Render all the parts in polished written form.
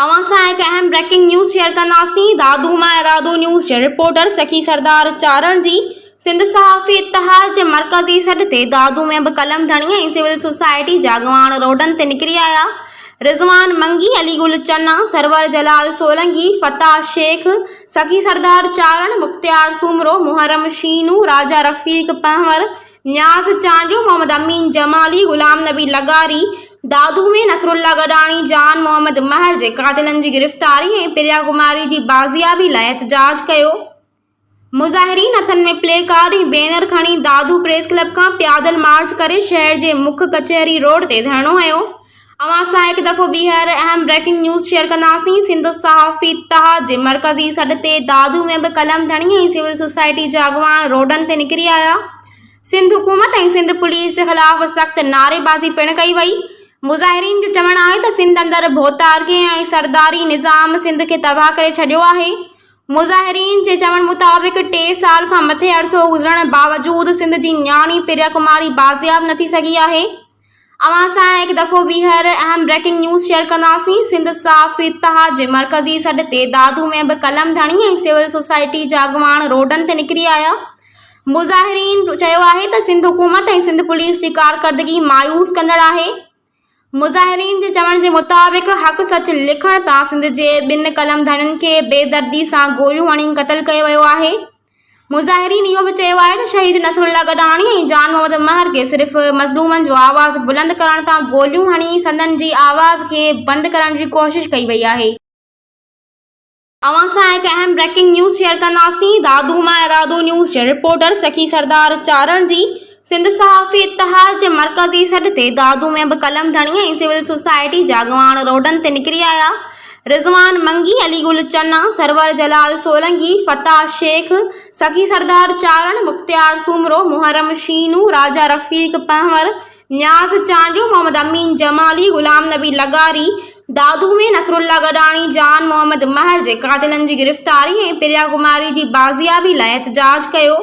اوهان سان هڪ اهم بريڪنگ نيوز شيئر ڪنداسين دادو مان ارادو نيوز جي رپورٽر سخي سردار چارڻ جي سنڌ صحافي اتحاد جي مرڪزي سڏ تي دادو ۾ به قلم ڌڻي ۽ سول سوسائٽي جا اڳواڻ روڊن تي نڪري آيا رضوان منگي، علي گل چنا، سرور جلال سولنگي، فتاح شيخ، سخي سردار چارڻ، مختيار سومرو، محرم شينو، راجا رفيق پنهور، نياز چانڊيو، محمد امين جمالي، غلام نبي لغاري، دادو ۾ نصرالله گڏاڻي، جان محمد مهر جي قاتلن جي گرفتاري ۽ پريا ڪماري جي بازيابي لاء احتجاج ڪيو. مظاهرين هٿن ۾ پلي ڪارڊ ۽ بينر کڻي دادو پريس ڪلب کان پيادل مارچ ڪري شهر جي مک ڪچهري روڊ تي ڌرڻو هنيو. اوهان سان هڪ دفعو ٻيهر اهم بريڪنگ نيوز شيئر ڪنداسين سنڌ صحافي اتحاد جي مرڪزي سڏ تي دادو ۾ به قلم ڌڻي ۽ سول سوسائٽي جا اڳواڻ روڊن تي نڪري آيا سنڌ حڪومت ۽ سنڌ پوليس خلاف سخت نعريبازي پڻ ڪئي وئي مظاهرين جو چوڻ آهي ته سنڌ اندر ڀوتارڪي ۽ سرداري نظام سنڌ کي تباهه ڪري ڇڏيو آهي مظاهرين جي چوڻ مطابق ٽي سال کان مٿي عرصو گذرڻ باوجود سنڌ جي نياڻي پريا ڪماري بازياب نه ٿي سگهي آهي اوهان سان هڪ دفعو ٻيهر اهم بريڪنگ نيوز شيئر ڪنداسين سنڌ صحافي اتحاد جي مرڪزي سڏ تي دادو ۾ به قلم ڌڻي ۽ سول سوسائٽي جا اڳواڻ روڊن تي نڪري آيا مظاهرين چيو آهي ته سنڌ حڪومت ۽ سنڌ پوليس جي ڪارڪردگي مايوس ڪندڙ آهي مظاهرين جي چوڻ جي مطابق حق سچ لکڻ تان سنڌ جي ٻن قلم ڌڻين کي بيدردي سان گوليون هڻي قتل ڪيو ويو آهي مظاهرين اهو به چيو آهي ته شهيد نصرالله گڏاڻي ۽ جان محمد مهر کي صرف مظلومن جو آواز بلند ڪرڻ تان گوليون هڻي سندن جي آواز کي بند ڪرڻ جي ڪوشش ڪئي وئي آهي. اوهان سان هڪ اهم بريڪنگ نيوز شيئر ڪنداسين دادو مان ارادو نيوز جي رپورٽر سخي سردار چارڻ جي سنڌ صحافي اتحاد جي مرڪزي سڏ تي دادو ۾ به قلم ڌڻي ۽ سول سوسائٽي جا اڳواڻ روڊن تي نڪري آيا. رضوان منگي، علي گل چنا، سرور جلال سولنگي، فتاح شيخ، سخي سردار چارڻ، مختيار سومرو، محرم شينو، راجا رفيق پنهور، نياز چانڊيو، محمد امين جمالي، غلام نبي لغاري، دادو ۾ نصرالله گڏاڻي، جان محمد مهر جي قاتلن جي گرفتاري ۽ پريا ڪماري جي بازيابي لاء احتجاج ڪيو.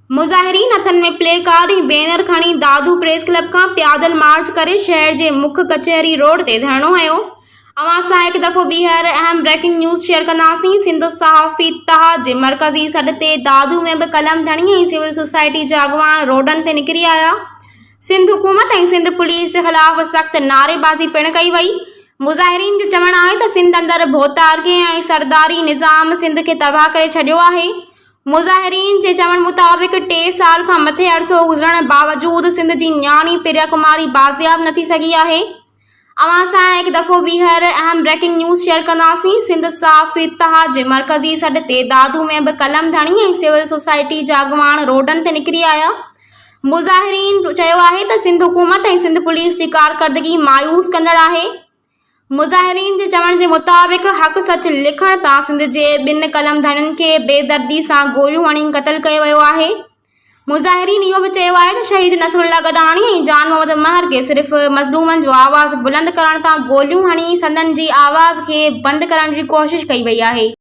مظاهرين هٿن ۾ پلي ڪارڊ ۽ بينر کڻي دادو پريس ڪلب کان پيادل مارچ ڪري شهر جي مک ڪچهري روڊ تي ڌرڻو هنيو. اوهان سان هڪ دفعو ٻيهر اهم بريڪنگ نيوز شيئر ڪنداسين سنڌ صحافي اتحاد جي مرڪزي سڏ تي دادو ۾ به قلم ڌڻي ۽ سول سوسائٽي جا اڳواڻ روڊن تي نڪري آيا سنڌ حڪومت ۽ سنڌ پوليس خلاف سخت نعريبازي پڻ ڪئي وئي مظاهرين جو چوڻ آهي ته سنڌ اندر ڀوتارڪي ۽ سرداري نظام سنڌ کي تباهه ڪري ڇڏيو آهي مظاهرين جي چوڻ مطابق ٽي سال کان مٿي عرصو گذرڻ باوجود سنڌ جي نياڻي پريا ڪماري بازياب نه ٿي سگهي آهي. اوهان سان هڪ دفعو ٻيهر اهم بريڪنگ نيوز شيئر ڪنداسين سنڌ صحافي اتحاد جي مرڪزي سڏ تي دادو ۾ به قلم ڌڻي ۽ سول سوسائٽي جا اڳواڻ روڊن تي نڪري آيا مظاهرين چيو آهي ته سنڌ حڪومت ۽ سنڌ پوليس جي ڪارڪردگي مايوس ڪندڙ آهي. مظاهرين جي چوڻ جي مطابق حق سچ لکڻ تان سنڌ جي ٻن قلم ڌڻين کي بيدردي سان گوليون هڻي قتل ڪيو ويو آهي. مظاهرين اهو به چيو آهي ته شهيد نصرالله گڏاڻي ۽ جان محمد مهر کي صرف مظلومن جو آواز بلند ڪرڻ تان گوليون هڻي سندن جي آواز کي بند ڪرڻ جي ڪوشش ڪئي وئي آهي.